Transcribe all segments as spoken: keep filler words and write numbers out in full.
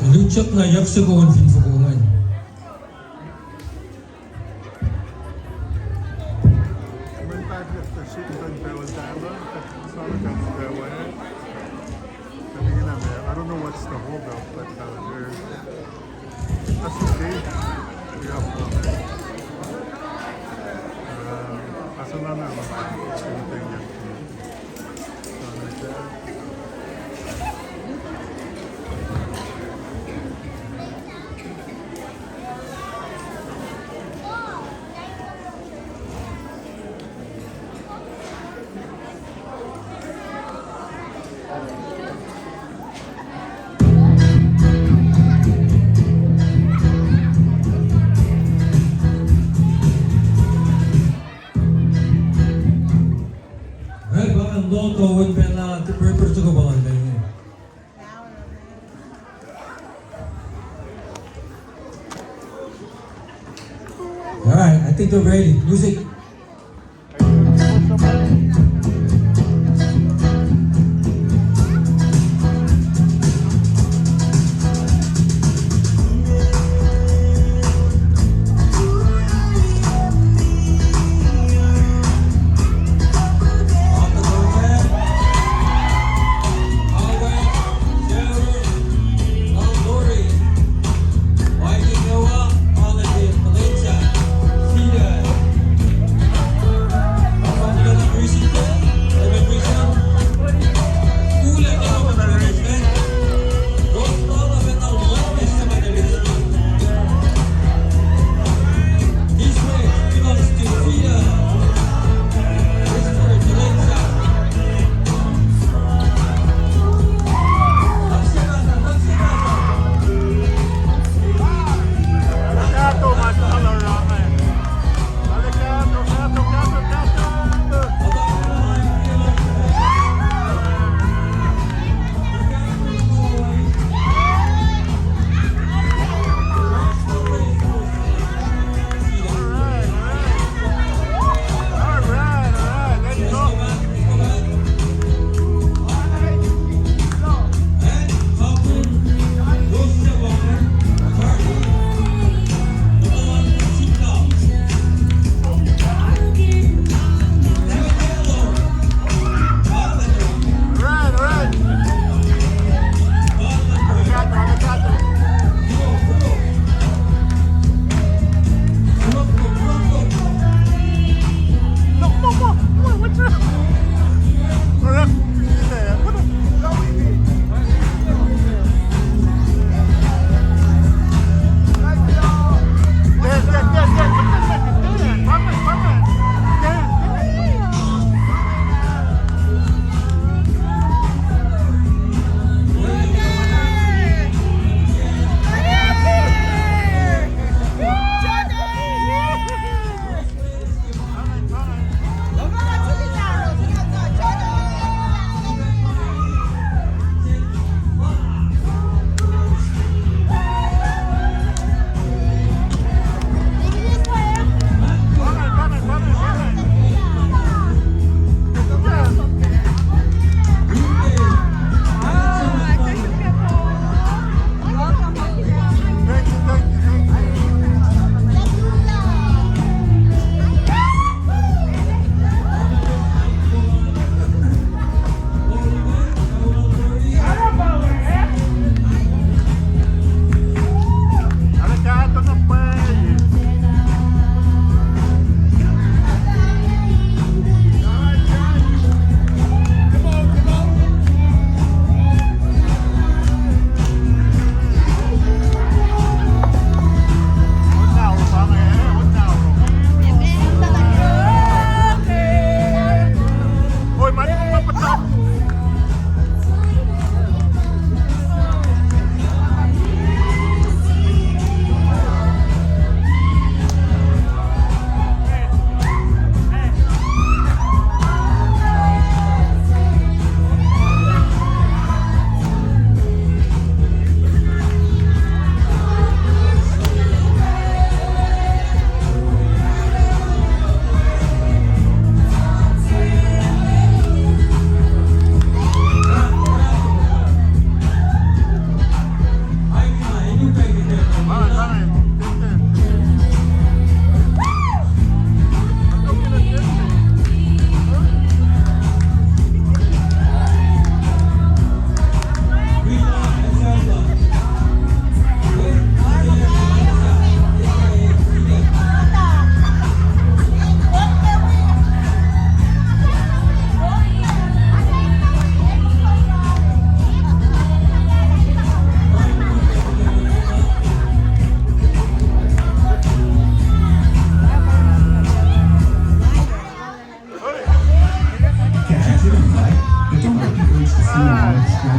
Lutiyuck na yohk soko on fin foko ingacn. Mwet pac ke sik in pacl tala, sa na kuht pacl we. But you know, man, I don't know what's the holdup, but, uh, there's, that's okay. We have fun. Uh, that's another one. Anything that can, uh, like that. Alright, pa inge loto in pacl na, the purpose to go pa inge. All right, I think they're ready. Music.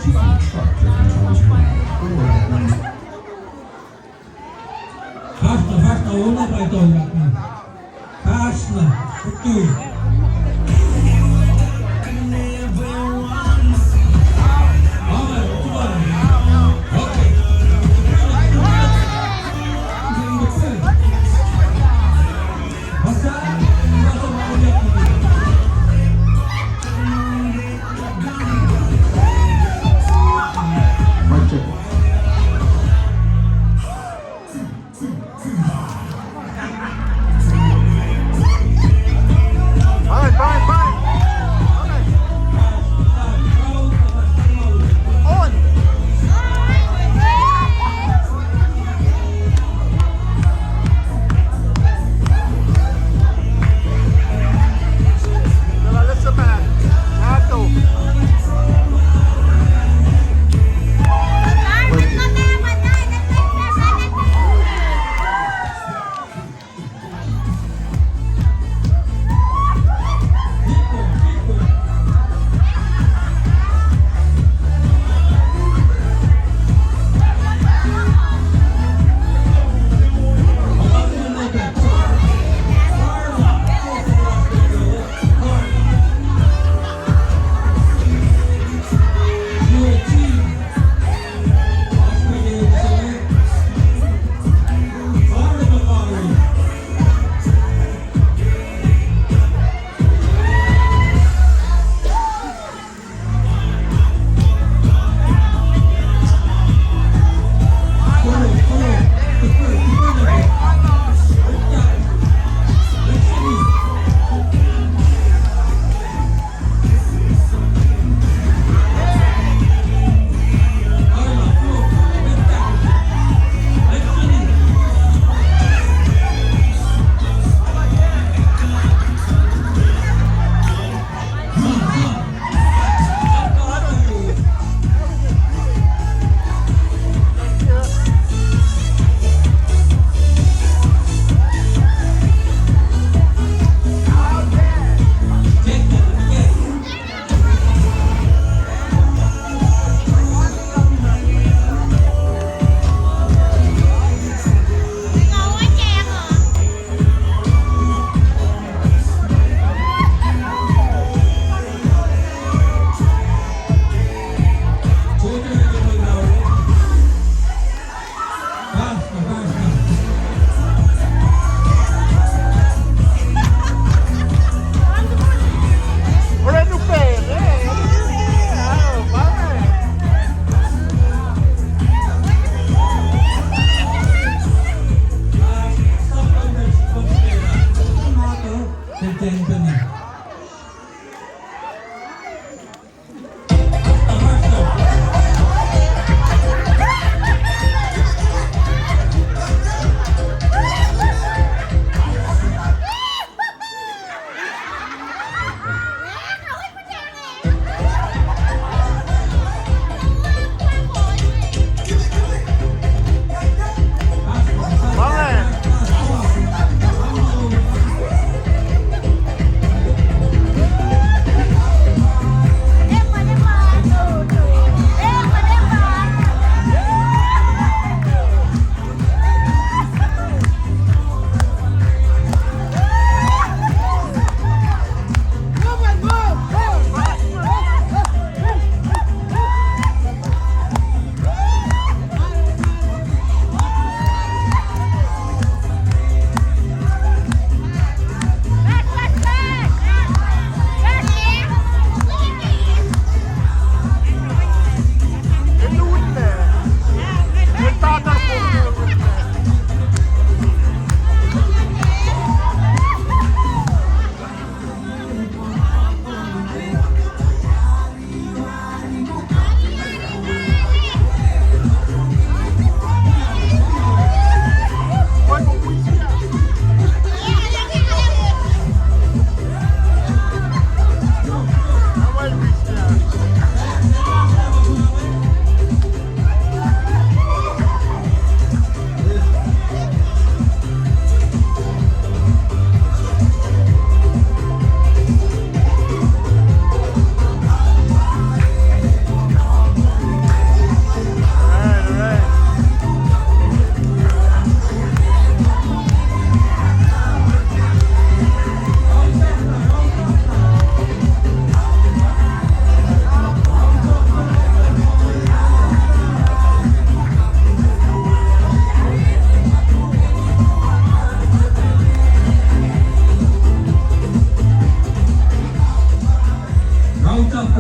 Fahsr na, fahsr na, ona pa tolak na. Fahsr na, utu. Mic check.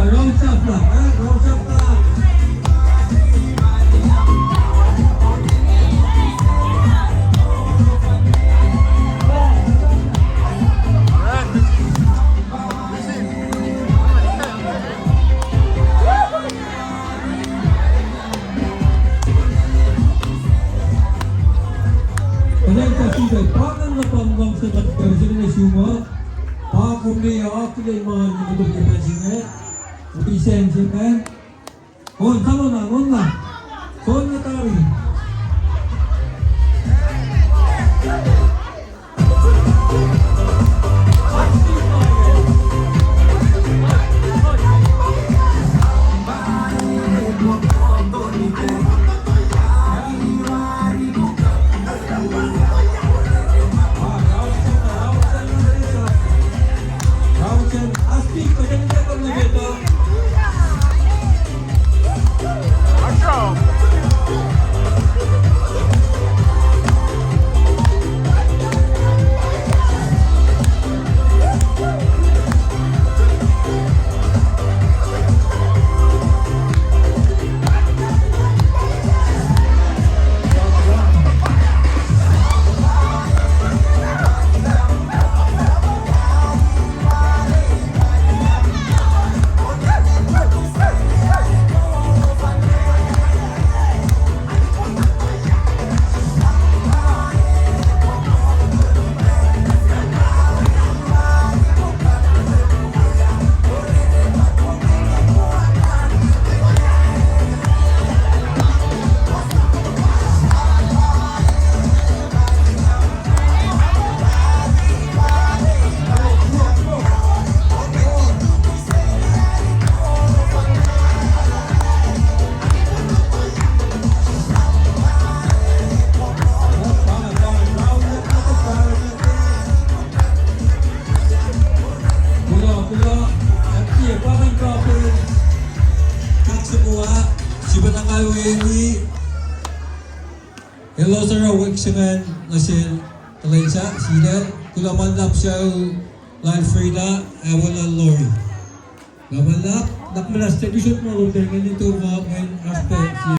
Rausap lah, eh, rausap lah. Kuloh ke srihpac, pa ingacn luhpan luhngse kuht pacl se inge nuh sum uh. Pa kom ne akihlen ma nuh ke pacl se inge. Represent se inge. On, come on, on na. On na tari. Kuloh, kuloh, ac ke pa ingacn kapihn, kahs soko ah, sifilpac na kalweni, elos oruh wik se ingacn nuh sel Talisa, Sidel, kuloh ma luhlahp sucu lal Frida, ac weluhl Lori. Kuloh ma luhlahp, na kuloh ma luhlahp, sel usot ma lom tari ingacn, tuh ma ingacn oasr pac